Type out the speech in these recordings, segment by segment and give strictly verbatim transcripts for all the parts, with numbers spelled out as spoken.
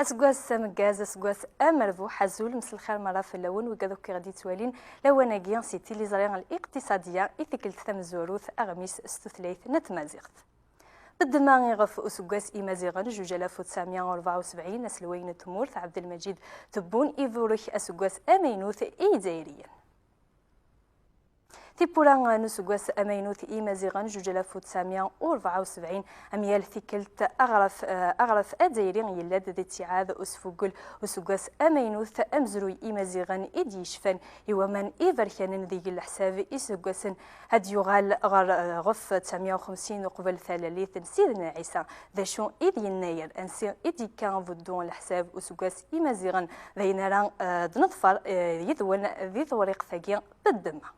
Aseggas ameggaz, aseggas amerbuḥ, azul, mselxir merra fell-awen, wigad akk i ɣ-d-yettwalin lawan-agi si tiliẓri Al-Iqtisadiya i tikkelt tamezwarut, aɣmis s tutlayt n tmaziɣt. Ddemma iɣef useggas imaziɣen zuǧ alaf u tesɛemya u rebɛa u sebɛin, aselway n tmurt Ɛebdelmajid Tebbun iburek aseggas amaynut i Izzayriyen. Tiwwura n useggas amaynut i Imaziɣen zuǧ alaf u tesɛemya u rebɛa u sebɛin, am yal tikkelt, aɣref, eh, aɣref azzayri yella-d di ttiɛad usfugel useggas amaynut, amezruy Imaziɣen i d-yecfan i waman iberkanen deg leḥsab iseggasen, ad yuɣal ɣer, eh, ɣef tesɛemya u xemsin uqbel talalit n Sidna Ɛisa. D acu i d Yennayer? Ansi i d-yekka buddu n leḥsab useggas Imaziɣen? D ayen ara, eh, d-neḍfer, eh, yid-wen di tewriqt-agi n ddemma.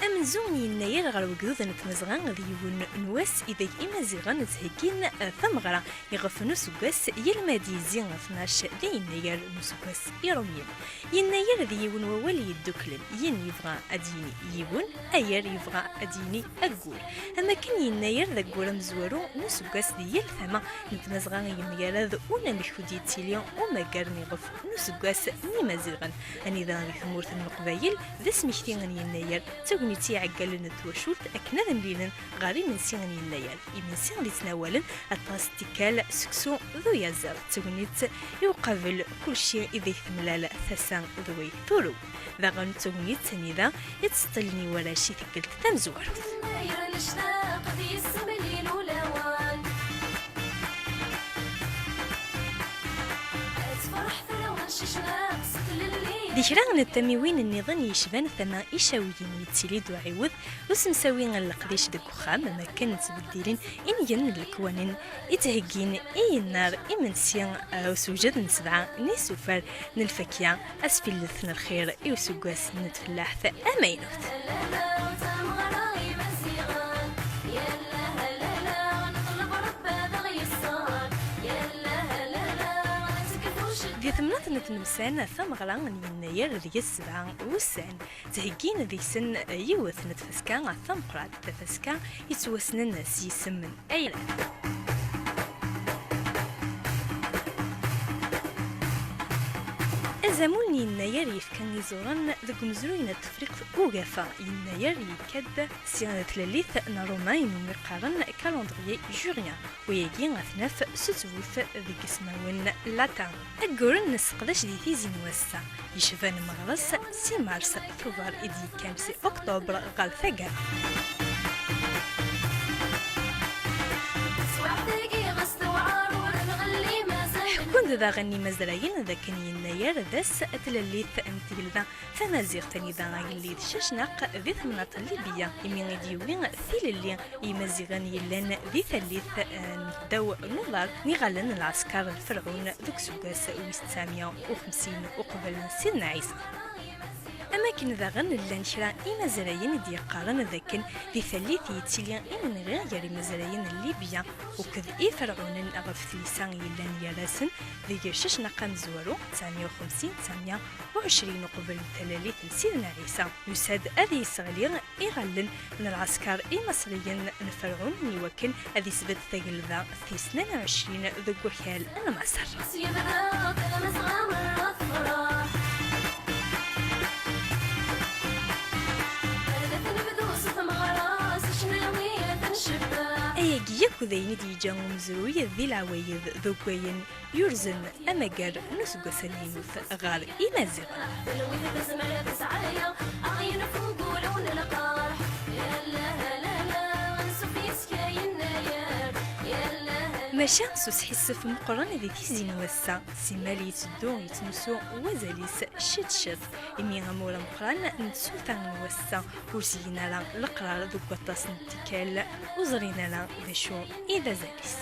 Amenzu n Yennayer ɣer wegdud n Tmezɣa d yiwen n wass ideg Imaziɣen ttheggin, eh, tameɣra iɣef n useggas, yal ma d-yezzi tnac di Yennayer n useggas Irumyen. Yennayer d yiwen wawal yedduklen, yin yebɣa ad d-yini yiwen, ayer yebɣa ad d-yini aggur. Am akken Yennayer d aggur amezwaru n useggas di yal tama n Tmazɣa yemgarad unamek ur d-yettili umagar n iɣef n useggas n Imaziɣen, anida di tmurt n Leqbayel d asmekti n Yennayer d tagnit i iɛeggalen n twacult akken ad mlilen ɣer imensi n Yennayer. Imensi d-yettnawalen aṭas n tikkal, seksu d uyaziḍ, d tagnit i uqabel kulci ideg temlal tasa d way turew. Daɣen d tagnit anida i ttseṭṭilen i warrac i tikkelt tamezwarut. Di kra n tamiwin nniḍen yecban tama icawiyen yettili-d uɛiwed usemsawi n leqdic deg uxxam, am akken ttbeddilen ingen n lekwanen i ttheggin i yennar imensi, uh, usewjed n sebɛa n isufar n lfakya, asfillet n lxir i useggas n tfellaḥt amaynut. Di temnaḍt n tnemsan, tameɣra n Yennayer deg-s sebɛa wussan, ttheggin deg-sen yiwet n tfaska tameqqrant, tafaska yettwassnen s yisem n Aylan. Azamul n Yennayer yefka iẓuran deg umezruy n Tefriqt Ugafa. Yennayer yekka-d si tlalit n Ṛumayen umi qqaren calendrier jurien. Wayagi ad t-naf s ttbut deg ismawen latin. Agguren nesseqdac di tizi n wass-a, yecban meɣres si mars, tuber i d-yekkan si oktober ɣer taggara. Ḥekkun-d daɣen imazrayen d akken Yennayer d ass n tlalit n tgelda tamaziɣt, anida agellid Cacnaq di temnaḍt n Libya, imi i d-yewwi tilelli i Yimaziɣen yellan di tallit, eh, n ddaw n uḍar n iɣallen n lɛesker n Ferɛun deg useggas wis tesɛemya u xemsin uqbel n Sidna Ɛisa. Am akken daɣen llan kra imazrayen i d-yeqqaren d akken di tallit yettili imenɣi gar imazrayen n Libya akked iferɛunen ɣef tlisa yellan gar-asen, deg Cacnaq amezwaru, tesɛemya u xemsin, tesɛemya u ɛecrin uqbel talalit n Sidna Ɛisa, yusa-d ad yesseɣli iɣallen n lɛesker imaṣriyen n Ferɛun, iwakken ad isbedd tagelda tis tnin u ɛecrin deg wakal n Maṣer. Ayagi yakk d ayen i d-yeǧǧa umezruy di leɛwayed d waggayen yurzen amagar n useggas amaynut ɣer Imaziɣen. Maca s usḥissef meqqren di tizi n wass-a, simmal yetteddu yettnusu wazal-is ciṭ ciṭ, imi amur ameqqran n tsuta n wass-a ur sgin ara leqrar deg waṭas n tikkal ur ẓrin ara d acu i d azal-is.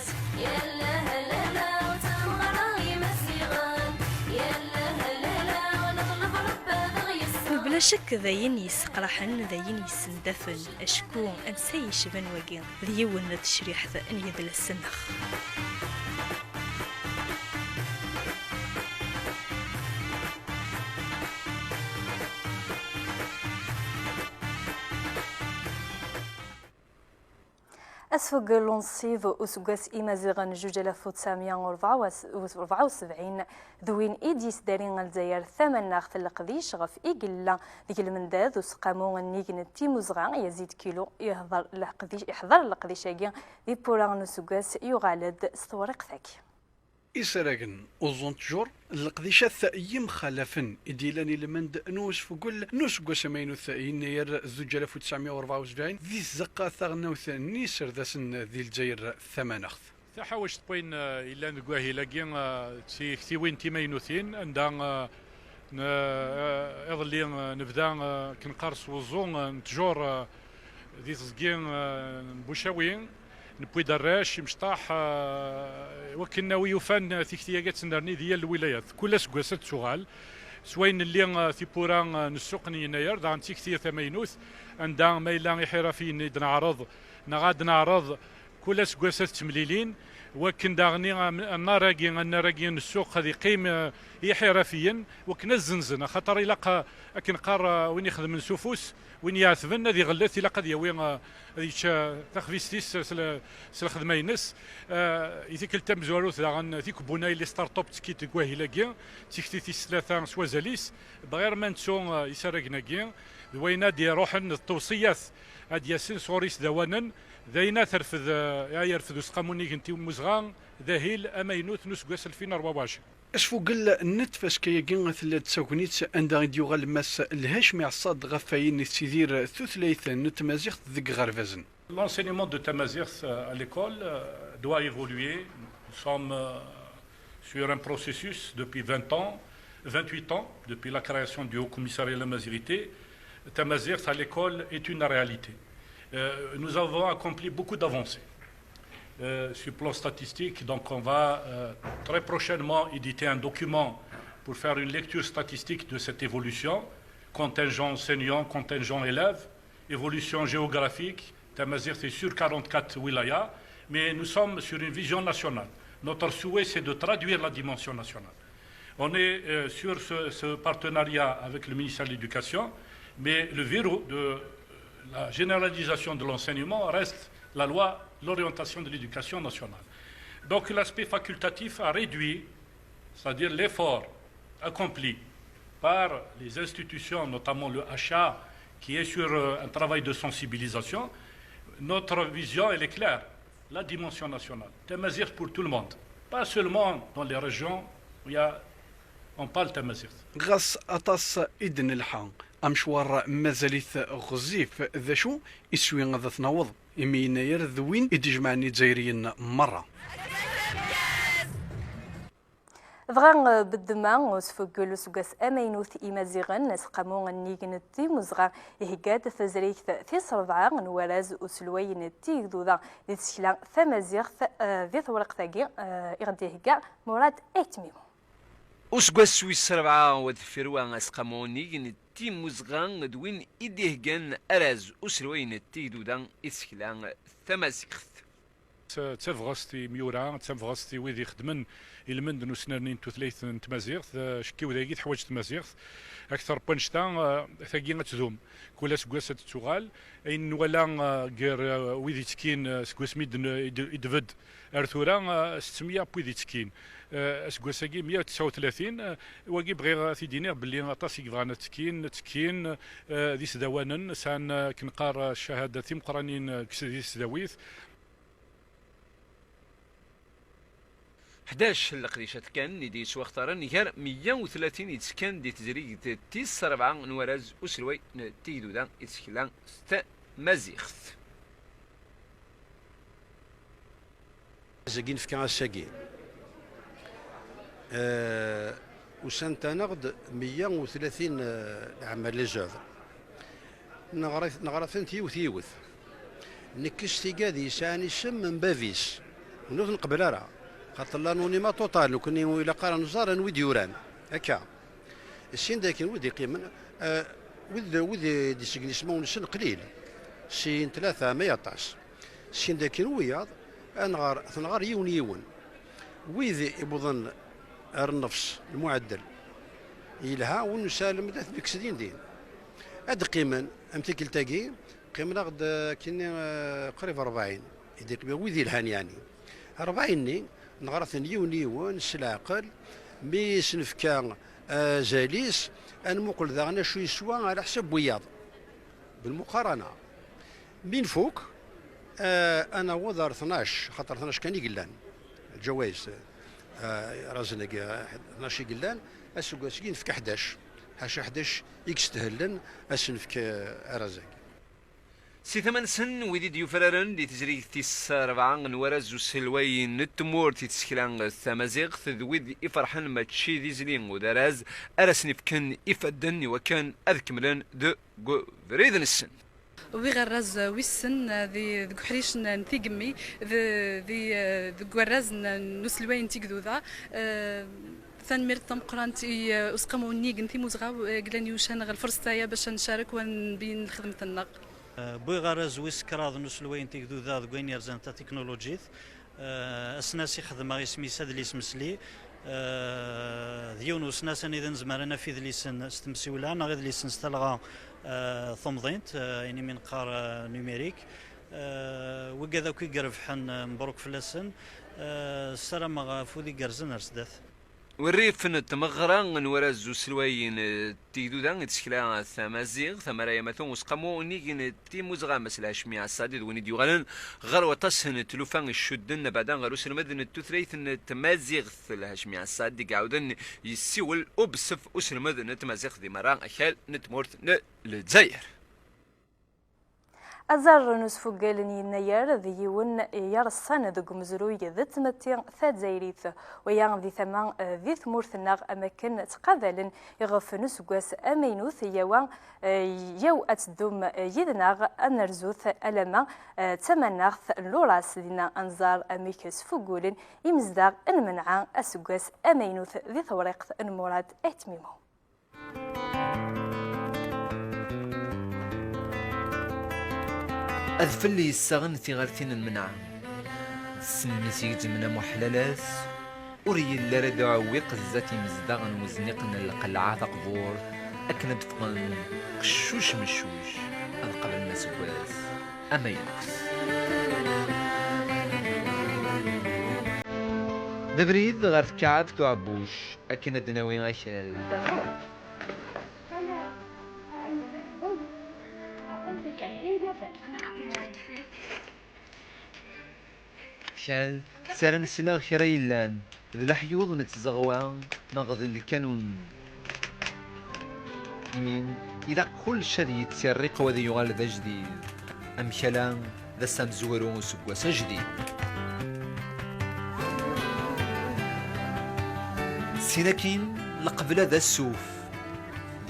Mebla ccek d ayen yesseqraḥen, d ayen yessendafen, acku ansa yecban wagi d yiwen n tecriḥt n yidles-nneɣ. Asfugel unṣib useggas imaziɣen zuǧ alaf u tesɛemya u rebɛa u sebɛin d win i d-yesdari Lezzayer tamaneɣt n leqdic ɣef i yella deg lmendad useqqamu nnig n Timmuzɣa, Yazid Kilo, yeḥḍer leqdic-, yeḥḍer leqdic-agi di Pura n useggas, yuɣal-d s tewriqt-agi. Isaragen uẓu n ttjur d leqdicat yemxalafen i d-yellan i lmend n usfugel n useggas amaynut yennayer zuǧ alaf u tesɛemya u rebɛa u sebɛin di tzeqqa taɣelnawt n yiserdasen di Lezzayer tamaneɣt. Taḥawact n wayen, eh, yellan deg wahil-agi, eh, d tiktiwin timaynutin, anda, eh, n-, eh, iḍelli, eh, nebda, eh, akken qqar s wuẓu, eh, n ttjur, eh, di teẓgi, eh, n Bucawi, newwi-d arrac, imecṭaḥ, eh, wakken a wi yufan tikti-agi ad tennerni di yal lwilayat. Kul aseggas ad d-tuɣal. S wayen nelli, eh, tiwwura, eh, n ssuq n yennayer, daɣen d tikti tamaynut, anda ma yella iḥirafiyen i d-neɛreḍ, neɣ ad d-neɛreḍ kul aseggas ad ttemlilin, wakken daɣen am-, annar-agi, annar-agi n ssuq ad iqqim, eh, i iḥirafiyen, wakken ad zzenzen, axaṭer ilaq, eh, akken qqar, eh, win ixedmen s ufus, win iɛetben ad iɣellet, ilaq ad yawi, eh, ad yečč, eh, taxbizt-is s le-, s lxedma-ines. Eh, i tikkelt tamezwarut daɣen, tikebbunay, les start-up, ttekkint deg wahil-agi, d tikti tis tlata s wazal-is. Bɣir ma nettu, eh, isaragen-agi, d wayen ad d-iruḥen d tewṣiyat ad d-yasen sɣur isdawanen, d ayen ad terfed, eh, ad yerfed useqqamu nnig n Timmuzɣa d ahil amaynut n useggas alfin u rebɛa u ɛecrin. Asfugel n tfaska-agi tella-d d tagnit anda i d-yuɣal Mass Lhacmi Ɛeṣṣad ɣef wayen i tettidir tutlayt n tmaziɣt deg iɣerbazen. L'enseignement de tamazirt, euh, à l'école, euh, doit évoluer. Nous sommes, euh, sur un processus depuis vingt ans, vingt-huit ans, depuis la création du Haut Commissariat à la Mazirité. Tamazirt à l'école est une réalité. Euh, nous avons accompli beaucoup d'avancées. Euh, sur le plan statistique, donc on va, euh, très prochainement éditer un document pour faire une lecture statistique de cette évolution, contingent enseignant, contingent élève, évolution géographique. Tamazirt est sur quarante-quatre wilayas, mais nous sommes sur une vision nationale. Notre souhait, c'est de traduire la dimension nationale. On est, euh, sur ce, ce partenariat avec le ministère de l'Éducation, mais le verrou de la généralisation de l'enseignement reste la loi d'orientation de l'éducation nationale. Donc l'aspect facultatif a réduit, c'est-à-dire l'effort accompli par les institutions, notamment le H A, qui est sur, euh, un travail de sensibilisation. Notre vision, elle est claire. La dimension nationale. Tamazirt pour tout le monde. Pas seulement dans les régions où il y a, on parle tamazirt. Ɣas aṭas i d-nelḥa, amecwar mazal-it ɣezzif. D acu iswi ad t-naweḍ? Imi yennayer d win i d-ijemɛen Izzayriyen merra. Dɣa, eh, beddema usfugel useggas amaynut Imaziɣen, aseqqamu nnig n Timmuzɣa, ihegga-d tazrigt tis rebɛa n warraz uselway n tigduda di tsekla tamaziɣt, eh, di tewriqt-agi, eh, i ɣ-d-ihegga Murad Ayt Tmimu. Useggas wis rebɛa wa deffir wa, aseqqamu nnig n Timmuzɣa d win i d-iheggan arraz uselway n tigduda i tsekla tamaziɣt. D tabɣest i imyura, d tabɣest i wid ixeddmen i lmend n usnerni n tutlayt n tmaziɣt. Acekkiw dagi teḥwaǧ tmaziɣt. Akter n wannect-a, eh, tagi ad tdum. Kul aseggas ad d-tuɣal. Ayen nwala, eh, gar, eh, wid ittekkin, eh, seg wasmi i d-, i d-, i d-tbedd ar tura, eh, settemya n wid ittekkin. Eh, aseggas-agi meyya u tesɛa u tlatin, eh, wagi bɣiɣ ad t-id-iniɣ belli aṭas i yebɣan ad ttekkin, ttekkin, eh, d isdawanen, sɛan, eh, akken qqar, eh, ccahada timeqqranin, eh, deg s-, di tesdawit. Ḥdac n leqdicat kan i d-yettwaxtaren gar meyya u tlatin i d-tekkan di tezrigt tis rebɛa n warraz uselway n tigduda i tsekla s tmaziɣt. Azag i nefka ass-agi. Eh, usant-aneɣ-d meyya u tlatin, eh, leɛmer, les œuvres. Neɣra-, neɣra-tent yiwet yiwet. Nekkes tigad yesɛan isem n bab-is. Ur t-nqebbel ara. Xaṭer l'anonymat total, nekkni ur ilaq ara nẓer anwa i d-yuran. Akka. Sin dakken wid iqqimen, eh, wid, wid d-iseggen ismawen-nsen qlil. Sin, tlata, ma aṭas. Sin dakken wiyaḍ, ad nɣer, ad t-nɣer yiwen yiwen. Wid iwwḍen ar nnefs, lmuɛeddel yelha, ur nessaram ad t-nekkes din din. Ad d-qqimen, am tikkelt-agi, qqimen-aɣ-d, eh, akkenni, eh, qrib rebɛin. Idrimen wid yelhan, yeɛni. Rebɛa-nni, neɣra-ten yiwen yiwen, s leɛqel, mi s-nefka azal-is, ad nmuqel daɣen acu yeswa ɛla ḥsab wiyaḍ, belmuqarana. Mi nfuk, eh, ad naweḍ ar tnac, xaṭer tnac kan i yellan, lǧawayez, eh, arazen-agi, eh, tnac i yellan, aseggas-agi nefka ḥdac, ḥaca ḥdac i yestehlen ad s-nefk, eh, araz-agi. Si tama-nsen, wid i d-yufraren di tezrigt tis rebɛa n warraz uselway n tmurt i tsekla tamaziɣt, d wid iferḥen mačči d izli u d araz ara sen-ifken ifadden i wakken ad kemmlen deg ubrid-nsen. Wwiɣ arraz wissen di, deg uḥric n, n tigemmi, d, di, deg warraz n, n uselway n tigduda. Eh, Tanemmirt tameqqrant i, eh, Useqqamu unnig n Timmuzɣa, eh, i yellan yucan ɣer lferṣt-aya bac ad ncarek u ad nbeyyen lxedmet-nneɣ. Eh, wwiɣ arraz wis kraḍ n uselway n tigduda deg wayen yerzan tatiknulujit. Eh, asnas i xedmeɣ isem-is Adlis Mesli. Eh, d yiwen usnas anida nezmer ad naf idlisen s temsiwla neɣ idlisen s talɣa, eh, tumḍint, eh, ayen imi neqqar, eh, numérique. Eh, wigad akk i irebḥen, eh, mebruk fell-asen. Eh, ssarameɣ afud igerrzen ar sdat. Urrif n tmeɣra n warraz uselway n tigduda i tsekla tamaziɣt, amara yamatu Useqqamu unnig n Timmuzɣa, Mass Lhacmi Asadi d win i d-yuɣalen ɣer waṭas n tlufa icudden abeɛda ɣer uselmed n tutlayt n tmaziɣt. Lhacmi Asadi i iɛawden yessiwel ubsef uselmed n tmaziɣt di merra akal n tmurt n Lezzayer. Aẓar n usfugel n Yennayer d yiwen yerṣan deg umezruy d tmetti tazzayrit. Waya di tama, eh, di tmurt-nneɣ, am akken ttqabalen iɣef n useggas amaynut. Yawa, eh, yaw ad teddum, eh, yid-neɣ, ad nerzut alamma, eh, d tamaneɣt n Luras, dinna ad nẓer amek sfugulen imezdaɣ n Menɛa aseggas amaynut di tewriqt n Murad Ayt Tmimu. Adfel yessaɣen tiɣertin n Menɛa, d ssem-is igezzmen am uḥlalas, ur yelli ara d uɛewwiq zdat imezdaɣ n wezniq n lqelɛa taqburt, akken ad d-ffɣen qeccuc meccuc, ad qablen aseggas amaynut. D abrid ɣer tkaɛabt uɛebbuc, akken ad d-nawi akal. Kan, s ara nesleɣ kra yellan d leḥyuḍ n tzeɣwa neɣ d lkanun. Imi ilaq kullec ad yettirriq u ad yuɣal d ajdid. Amek ala d ass amezwaru useggas ajdid. Sin akin, lqebla d assuf.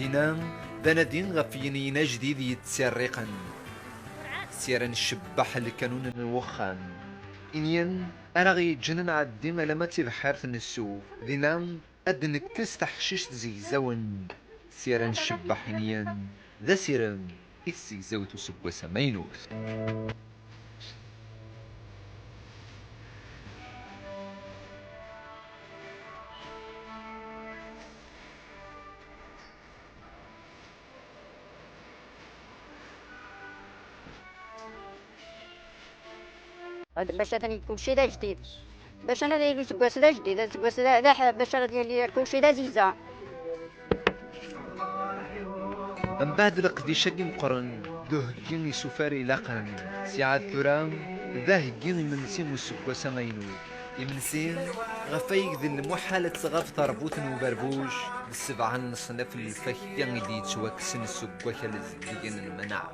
Dinna, d anadi ɣef yinyen ajdid yettirriqen. Si ara ncebbeḥ lkanun n wexxam. Inyen ara ɣ-yeǧǧen ad nɛeddi alamma d tibḥirt n ssuf. Dinna, ad d-nekkes taḥcict zegzawen. Si ara ncebbeḥ inyen, d asirem i tzegzawt useggas amaynut. Bac atan kulci d ajdid. Bac atan yili useggas d ajdid, aseggas d, d aḥ-, bac ara yili kulci d azegza. Mbeɛd leqdic-agi meqqren, d uheggi isufar ilaqen. Sɛad tura, d aheggi imensi n useggas amaynut. Imensi, ɣef ay d lmuḥal ad tɣab teṛbut n uberbuc, d sebɛa n leṣnaf n lfakya i d-yettwakksen seg wakal zeddigen n Menɛa.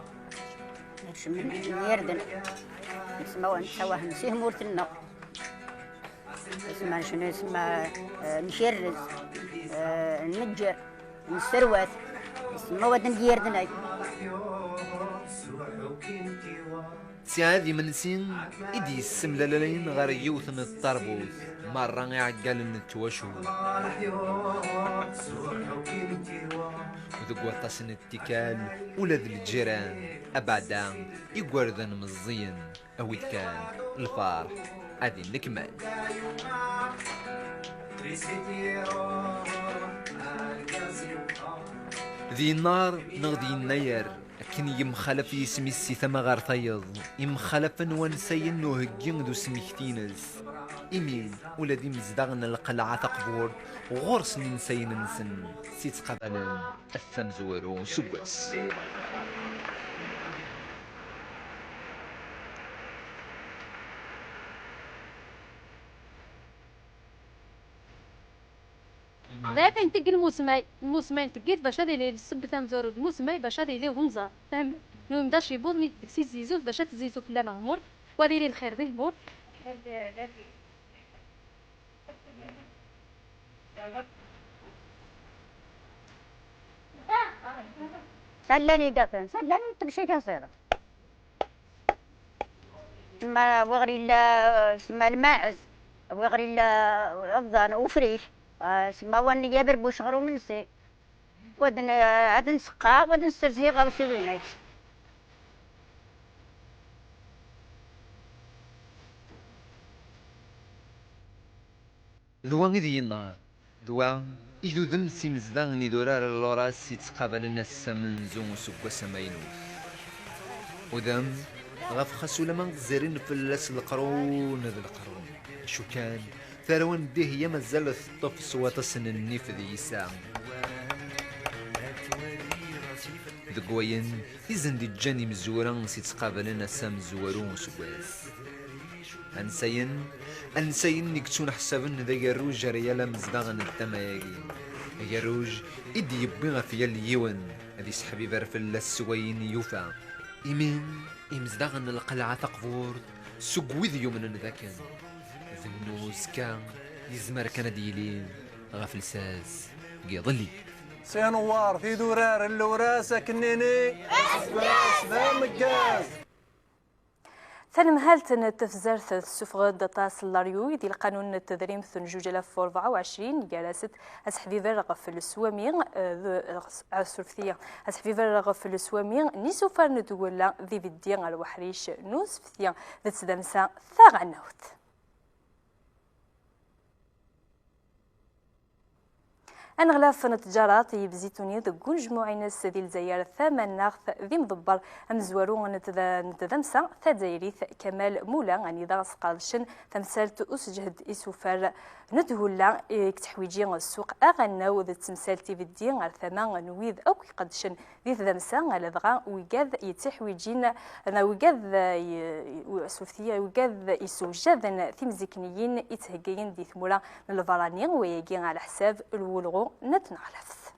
Nekcem n yirden, nesma, nettawah-, nesihmurt-nneɣ. Isma n cnu, isma, eh, nkerrez, eh, nneǧǧer, nesserwat, isma waden n yirden ay. Sɛad imensi i d-yessemlalayen ɣer yiwet n teṛbut, merra iɛeggalen n twacult. Deg waṭas n tikkal, ula d lǧiran, abeɛda, igerdan meẓẓiyen, awi-d kan lferḥ ad innekmal. D yennar neɣ d yennayer, Akken yemxalaf yisem-is si tama ɣer tayeḍ, imxalafen wansayen n uheggi d usmekti-ines. Imi ula d imezdaɣ n lqelɛa taqburt ɣur-sen insayen-nsen, si ttqabalen ass amezwaru n useggas. Dayen, teg lmusmay, lmusmay n tgit bac ad yili ssebba tamezwarut n lmusmay bac ad yili unẓar. Fhem? Nuyem d acu yewweḍ mi deg-s izzizut bac ad tezzizu fell-aneɣ tmurt, u ad yili lxir di tmurt. Sallan i gaten, sallan n temcik aẓiḍ. Ma wiɣer illa sma lmaɛez, wiɣer illa aẓan ufrik, sma wan yaberbuc ɣer umensi. Wad n ad nseqqa, wad nserzi ɣer usiwel-nnek. D wa i d yenna, d wa i d udem s imezdaɣ n idurar n Loras yettqabalen ass amenzu n useggas amaynut. Udem ɣef xas ulamma zzrin fell-as leqrun d leqrun, acu kan tarwa n Dihya mazal teṭṭef s waṭas n nnif d yiseɛ. Deg wayen i sen-d-iǧǧan imezwura s yettqabalen ass amezwaru n useggas. Ansayen, ansayen i yettuneḥsaben d agerruj ar yal amezdaɣ n tama-agi. Agerruj i d-yewwi ɣef yal yiwen ad iseḥbiber fell-as s wayen yufa. Imi, imezdaɣ n lqelɛa taqburt seg wid yumnen d akken d nnu uzekka yezmer kan ad d-yili ɣef lsas n yiḍelli. Si Anwar, tidurar n Lewras akken nini. Aseggas d ameggaz! Tanemhalt n tefzert tessufeɣ-d aṭas n leryuy di lqanun n tedrimt n zuǧ alaf u rebɛa u ɛecrin, gar-asent aseḥbiber ɣef leswami, eh, d, eh, surfet-iyi, aseḥbiber ɣef leswami n yisufar n tgella d ibeddi ar weḥric n usefti d tdamsa taɣelnawt. Aneɣlaf n ttjarat yebzi-tuni deg unejmuɛ-ines di Lezzayer tamaneɣt d imḍebber amezwaru n tda-, n tdamsa tazzayrit Kamal Mula, anida sqerdcen tamsalt usǧehd isufar n tgella i yetteḥwiǧi ssuq aɣelnaw d temsalt ibeddi ar tama n wid akk iqeddcen di tdamsa, ladɣa wigad yettiḥwiǧin, neɣ wigad, eh, y-, y-, surfet-iyi, wigad yessewjaden timzikniyin i ttheggayen di tmura n lberrani, wayagi ɛla ḥsab n wulɣu n tneɣlaft.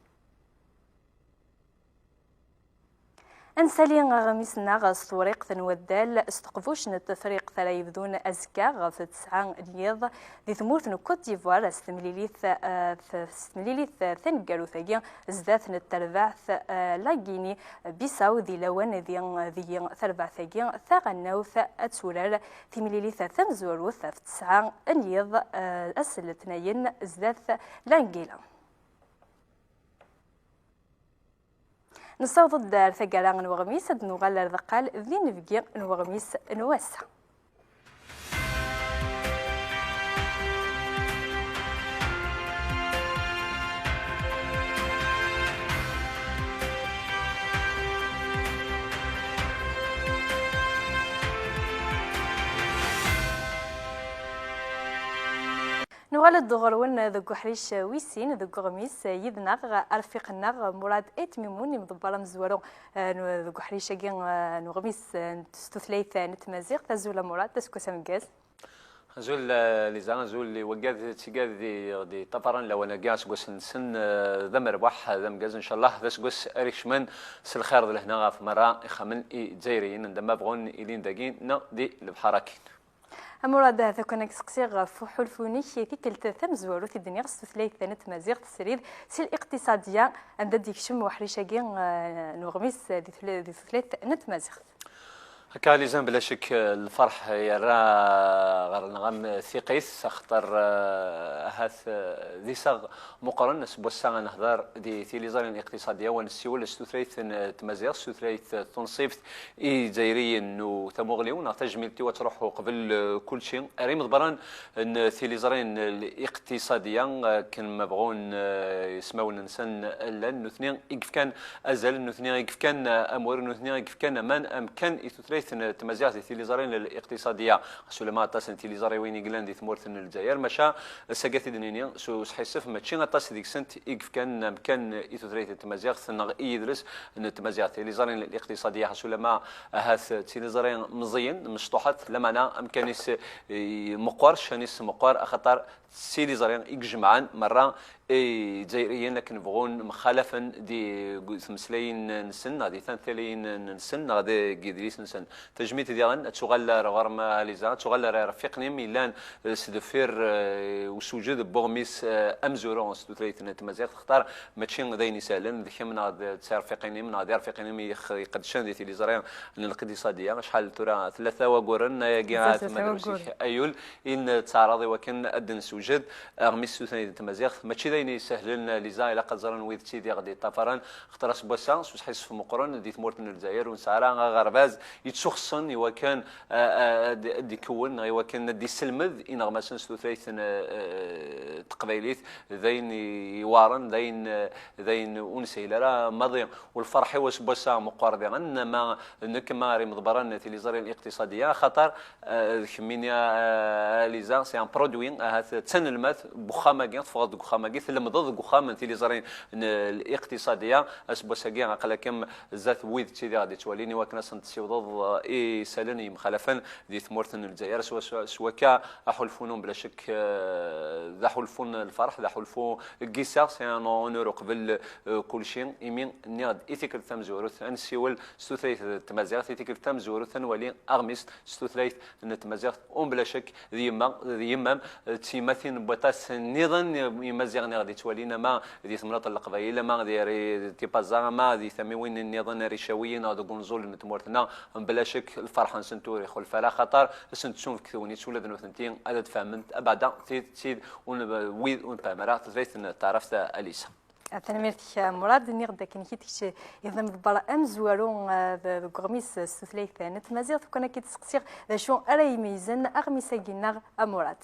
Ad nsali aɣmis-nneɣ s tewriqt n waddal s teqbuct n Tefriqt ara yebdun azekka ɣef tesɛa n yiḍ di tmurt n Côte d'Ivoire s temlilit, eh, s temlilit taneggarut-agi zdat n terbaɛt, eh, La Guinée Bissau di lawan di, deg terbaɛt-agi taɣelnawt ad turar timlilit tamezwarut ɣef tesɛa n yiḍ, eh, ass n letnayen zdat Languila. Nessaweḍ-d ar taggara n weɣmis, ad nuɣal ar deqqal d inebgi n weɣmis n wass-a. Nuɣal-d ɣur-wen deg uḥric wis sin deg uɣmis, yid-neɣ arfiq-nneɣ Murad Ayt Mimun, imḍebber amezwaru, eh, n, deg uḥric-agi, eh, n uɣmis, eh, s tutlayt, eh, n tmaziɣt. Azul a Murad, d aseggas ameggaz. Azul, eh, Liza, azul i wagad d tigad i ɣ-d-iṭṭafaren lawan-agi aseggas-nsen, eh, d amerbuḥ, d ameggaz, ncallah d aseggas ara ikecmen s lxir d lehna ɣef merra ixxamen izzayriyen, anda ma bɣun ilin dagi neɣ di lebḥer akkin. A Murad, ahat akk ad k-seqsiɣ ɣef uḥulfu-inek i tikkelt tamezwarut i d-nniɣ s tutlayt n tmaziɣt srid si liqtiṣadiya, anda d-yekcem uḥric-agi, eh, n uɣmis di tul-, di tutlayt n tmaziɣt. Akka, Lizan, bla ccek, lferḥ yerra ɣer-neɣ am tiqit, axaṭer, eh, ahat, eh, d iseɣ meqqren. Ass n wass-a ad nehder di tiliẓri n iqtiṣadiya, wa nessiwel s tutlayt n tmaziɣt, s tutlayt tunṣibt i Izzayriyen u tamuɣli-w, neɣ tajmilt-iw ad truḥ uqbel, eh, kulci. Ar imḍebbren n tiliẓri n iqtiṣadiya, akken ma bɣun, eh, ismawen-nsen llan, nutni i yefkan azal, nutni i yefkan, eh, amur, nutni i yefkan aman, amkan i tutlayt n tmaziɣt di tiliẓri n iqtiṣadiya. Ɣas ulamma aṭas n tiliẓriwin i yellan di tmurt n Lezzayer, maca ass-agi ad t-id-nini s usḥissef, mačči aṭas deg-sent i yefkan amkan i tutlayt n tmaziɣt neɣ i yidles n tmaziɣt. Tiliẓri n iqtiṣadiya, ɣas ulamma ahat d tiliẓri meẓẓiyen, mecṭuḥet, lameɛna amkan-is, eh, meqqer, ccan-is meqqer, axaṭer d tiliẓri i ijemɛen merra Izzayriyen akken bɣun mxalafen di tmeslayin-nsen, neɣ di tantalayin-nsen, neɣ deg yidlisen-nsen. Tajmilt diɣen ad tuɣal ar ɣur-m a Liza, ad tuɣal ar irfiqen-im yellan, eh, s deffir, eh, usewjed n uɣmis, eh, amezwaru s tutlayt n tmaziɣt, axaṭer mačči d ayen isehlen, d kemm neɣ d, d tirfiqin-im neɣ d irfiqin-im yex-, iqeddcen di tiliẓri n liqtiṣadiya. Acḥal tura, tlata waguren, ayagi Tlata ahat ma drus waguren. Ayul, i netteɛraḍ i wakken ad d-nessewjed aɣmis s tutlayt n tmaziɣt. Mačči d ayen isehlen, Liza, ilaq ad ẓren wid d tid i ɣ-d-yeṭṭafaren, xaṭer ass n wass-a, s usḥissef meqqren di tmurt n Lezzayer, ur nesɛi ara aɣerbaz yettuxeṣṣen i wakken, eh, eh, ad, ad d-ikewwen, neɣ i wakken ad d-isselmed ineɣmasen s tutlayt n, eh, teqbaylit, d ayen iwaren, d ayen, eh, d ayen ur neshil ara maḍi. U lferḥ-iw ass n wass-a meqqer diɣen, ama nekk, ama ar imḍebbren n tiliẓri iqtiṣadiya, axaṭer, eh, d kemmini, eh, a Liza, c'est un produit, ahat d tanelmadt n uxxam-agi, teffɣeḍ deg uxxam-agi, tlemdeḍ deg uxxam n tiliẓri n, n iqtiṣadiya. Ass n wass-agi, aql-akem zdat wid d tid i ɣ-d-yettwalin, i wakken ad sen-tessiwḍeḍ, eh, isallen yemxalafen di tmurt n Lezzayer. S wa-, s wakka, aḥulfu-nwen, bla ccek, eh, d aḥulfu n lferḥ, d aḥulfu n yiseɣ, c'est un honneur uqbel, eh, kulci, imi nniɣ-d i tikkelt tamezwarut ad nessiwel s tutlayt n tmaziɣt, i tikkelt tamezwarut ad nwali aɣmis s tutlayt n tmaziɣt, u bla ccek d yemma, d yemma-m, d tiyemmatin n waṭas nniḍen n Yimaziɣen i ɣ-d-yettwalin, ama di temnaḍt n Leqbayel, ama di, di Tipaza, ama di tamiwin nniḍen Ricawiyin neɣ deg unẓul n tmurt-nneɣ, bla ccek lferḥ-nsent ur ixulef ara, axaṭer ad sent-tettunefk tegnit ula d nutenti ad d-fehment abeɛda tid, tid, ur n-, wid ur nefham ara tutlayt n taɛrabt a Liza. Tanemmirt-ik a Murad, nniɣ-d akken kečč i d amḍebber amezwaru, eh, d-, deg uɣmis s tutlayt n tmaziɣt, ukan ad k-id-seqsiɣ d acu ara imeyyzen aɣmis-agi-nneɣ a Murad?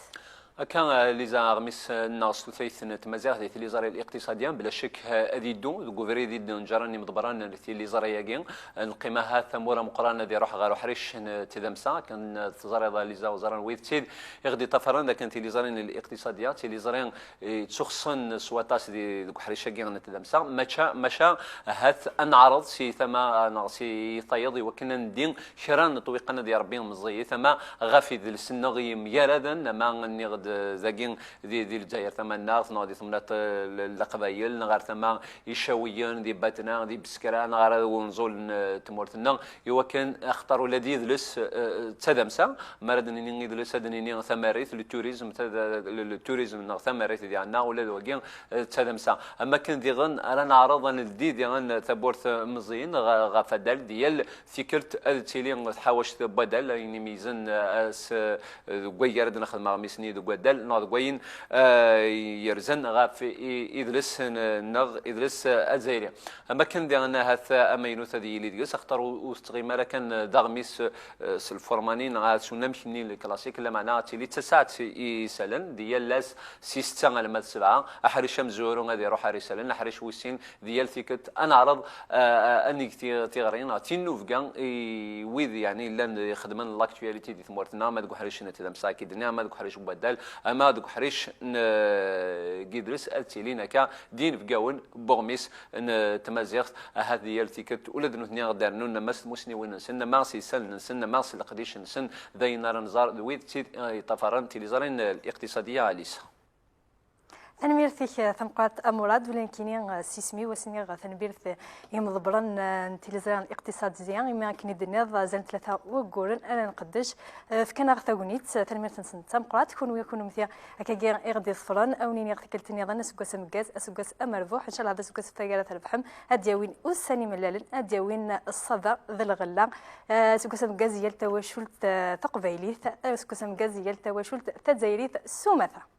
Akka, eh, Liza, aɣmis, eh, nneɣ s tutlayt n tmaziɣt di tiliẓri iqtiṣadiya, bla ccek, eh, ad yeddu deg ubrid i d-nǧaren imḍebbren n tiliẓri-agi. Neqqim ahat amur ameqqran ad iruḥ ɣer uḥric n tdamsa, akken, eh, teẓriḍ a Liza, u ẓran wid d tid i ɣ-d-iṭṭafaren d akken tiliẓri n iqtiṣadiya d tiliẓri, eh, yettuxeṣṣen s waṭas di, deg uḥric-agi n tdamsa, maca, maca ahat ad neɛreḍ si tama, neɣ si tayeḍ i wakken ad nendi kra n ṭṭwiqan ad irebbi meẓẓiyit, ama ɣef idles-nneɣ yemgaraden, ama nniɣ-d dagi di, di Lezzayer tamannaɣt, neɣ di temnaḍt, eh, n Leqbayel, neɣ ɣer tama Icawiyen, di Batna, di Beskra, neɣ ɣer unẓul n, eh, tmurt-nneɣ, i wakken axaṭer ula d idles, eh, eh, d tadamsa, mi ara d-nini idles ad d-nini tamarrit, le tourisme, tad-, le, le tourisme neɣ tamarrit diɣen, neɣ ula d wagi, eh, d tadamsa. Am akken diɣen ara neɛreḍ ad neldi diɣen tawwurt, eh, meẓẓiyen ɣ-, ɣef waddal, di yal tikkelt ad tili tḥawact n waddal, ayen imeyyzen, eh, ass, eh, deg waygar ad nexdem aɣmis-nni deg waddal, neɣ deg wayen, eh, yerzan ɣef i-, idles n-, neɣ idles, eh, azzayri. Am akken diɣen ahat amaynut ad yili deg-s, axaṭer ur, ur tettɣim ara kan d aɣmis, eh, s lfurmani neɣ ahat s unamek-nni n lklasik, lameɛna ad tili d tasaɛet i isallen, di yal ass si ssetta alamma d ssebɛa, aḥric amezwaru ad iruḥ ar isallen, aḥric wis sin, di yal tikkelt, ad neɛreḍ, eh, eh, ad neg ti-, tiɣri neɣ tinnubga i wid, yeɛni, llan ixeddmen l'actualité di tmurt-nneɣ, ama deg uḥric n tdamsa, akka i d-nniɣ, ama deg uḥric n waddal, ama deg uḥric n, eh, n yidles, ad ttilin akka d inebgawen n uɣmis n tmaziɣt, ahat di yal tikkelt, ula d nutni ad d-rnun, ama s tmusniwin-nsen, ama s yisallen-nsen, ama s leqdic-nsen, d ayen ara nẓer d wid d tid, eh, yeṭṭafaren tiliẓri n liqtiṣadiya a Liza. Tanemmirt-ik tameqqrant a Murad, ula nekkini s yisem-iw ad s-iniɣ tanemmirt i yimḍebbren n tiliẓri n Iqtiṣad Zia, imi akken i d-tenniḍ azal n tlata wagguren ara nqeddec, fkan-aɣ tagnit, tanemmirt-nsen d tameqqrant. Kunwi a kunemti akkagi i ɣ-d-iḍefren, a wen-iniɣ tikkelt nniḍen aseggas ameggaz, aseggas amerbuḥ, ncallah d aseggas n taggara trebḥem, ad d-yawin ussan imellalen, ad d-yawin ṣṣaba d lɣella. Aseggas ameggaz i yal tawacult taqbaylit, aseggas ameggaz i yal tawacult tazzayrit s umata.